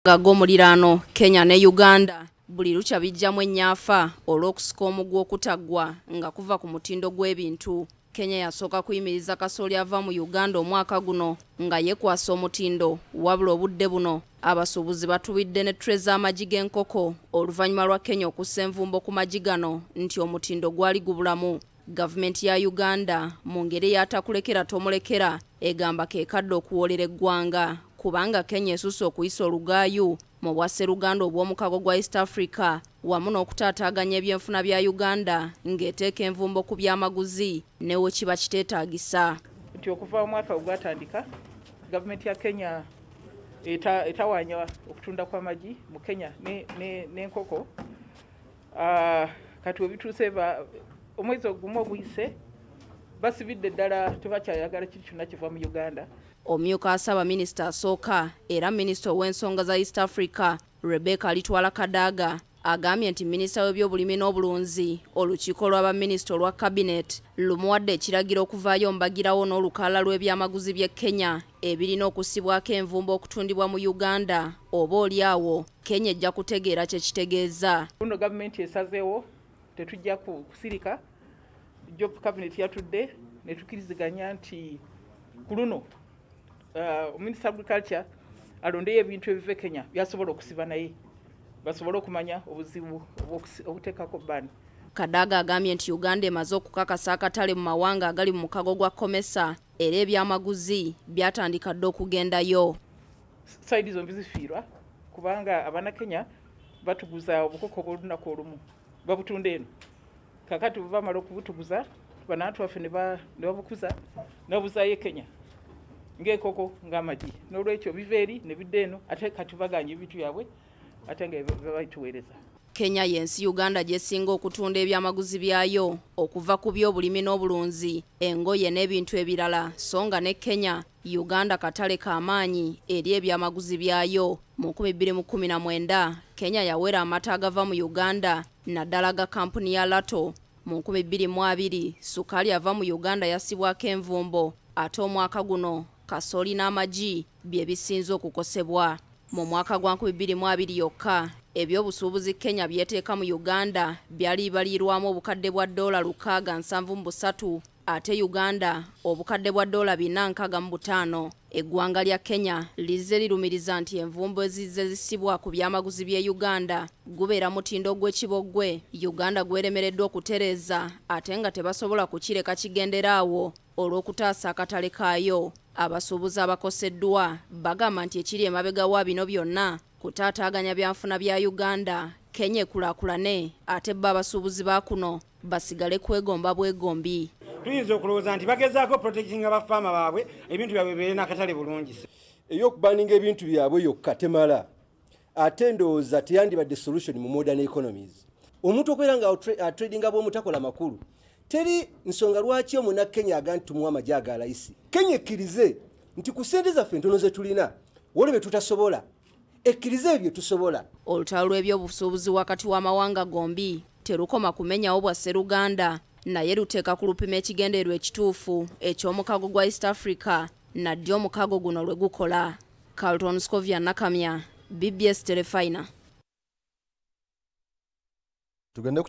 Ag'omuliraano Kenya ne Uganda buli lukya bijjamu ennyafa olw'okusika omugwa okutaggwa nga kuva ku mutindo gw'ebintu. Kenya yasooka kuyimiriza kasooli ava mu Uganda omwaka guno nga yeekwasa omutindo, wabula obudde buno abasuubuzi batubidde ne tray z'amagi g'enkoko oluvannyuma lwa Kenya okussa envumbo ku magi gano nti omutindo gwali gubulamu. Gavumenti ya Uganda mu ngeri ey'atakulekera tomulekera egamba ke kadde okuwoolera eggwanga kubanga Kenya esusse okuyisa olugaayu mu bwasseruganda obw'omukago gwa East Africa wamu n'okutaataaganya ebyenfuna bya Uganda ng'eteeka envumbo ku byamaguzi ne we kiba kiteetaagisa. Nti okuva omwaka ogwatandika gavumenti ya Kenya etawaanya okutunda kw'amagi mu Kenya n'enkoko. Kati webituuse omwezi ogumu oguyise basibidde ddala, tebakyayagala kintu kyonna kiva mu Uganda. Omyuka asaba minisita asooka era minisita ow'ensonga za East Africa Rebecca Alitwala Kadaga agambye nti minisita w'ebyobulimi n'obulunzi olukiiko lwa baminisita olwa cabinet lumuwadde ekiragiro okuvaayo mbagirawo n'olukalala lw'ebyamaguzi by'e Kenya ebirina okussibwako envumbo okutundibwa mu Uganda, oba oli awo Kenya ejja kutegeera kye kitegeeza. Kuno gavumenti esazeewo tetujja kusirika. Job cabinet yatudde ne tukkiriziganya nti ku luno Minister Agriculture alondeyo ebintu ebiva e Kenya byasobola okusiba naye basobole okumanya obuzibu obuteekako ban. Kadaga agambye nti Uganda emaze okukakasa akatale mu mawanga agali mu mukago gwa COMESA era ebyamaguzi byatandika dda okugendayo. Side zombi zifiirwa kubanga Abannakenya batuguza obukoko bw'olunaku olumu babutunda eno, kakati bwe bamala okubutuguza banantu baffe ne babukuza ne babuzaayo e Kenya ng'enkoko ng'amagi, n'olwekyo biva eri ne bidda eno ate kati baganya ebintu byabwe ate nga babituweereza. Kenya y'ensi Uganda gy'esinga okutunda ebyamaguzi byayo okuva ku byobulimi n'obulunzi, engoye n'ebintu ebirala, so nga ne Kenya Uganda katale k'amaanyi eri ebyamaguzi byayo. Mu 2019 Kenya yawera amata agava mu Uganda naddala ga kampuni ya Lato. Mu 2020 sukaali ava mu Uganda yassibwako envumbo, ate omwaka guno kasooli n'amagi bye bisinze okukosebwa. Mu mwaka gwa 2020 yokka ebyobusuubuzi Kenya byeteeka mu Uganda byali bibalirwamu obukadde bwa dola 673, ate Uganda obukadde bwa dola 465. Eggwanga lya Kenya lizze lirumiriza nti envumbo ezizze zissibwa ku byamaguzi by'e Uganda gubeera mutindo gw'ekiboggwe Uganda gweremereddwa okutereeza ate nga tebasobola kukireka kigendera awo olw'okutaasa akatale kaayo. Abasuubuzi abakoseddwa bagamba nti ekiri emabega wa bino byonna kutaataaganya byanfuna bya Uganda, Kenya ekulaakulane ate bo abasuubuzi ba kuno basigale kwegomba bwegombi. Tuyinza okulowooza nti bagezaako protectinga bafaama baabwe ebintu byabwe bibeere n'akatale bulungi. Ey'okubaninga ebintu byabwe yokka temala, ate ndowooza teyandibadde solution mu modern economies. Omuntu okubeera nga atradinga bw'omutakola makulu, teri nsonga lwaki Omunnakenya aga nti tumuwa amagi aga layisi. Kenya ekkirize nti ku ssente zaffe entono ze tulina waliwo bye tutasobola, ekkirize ebyo tusobola. Olutalo lw'ebyobusuubuzi wakati w'amawanga gombi terukoma kumenyawo bwa sseruganda, naye luteeka ku lupimo ekigendererwa ekituufu eky'omukago gwa East Africa naddi omukago guno lwe gukola. Carlton Scovia Nakamya, BBS Terefayina. Tugende.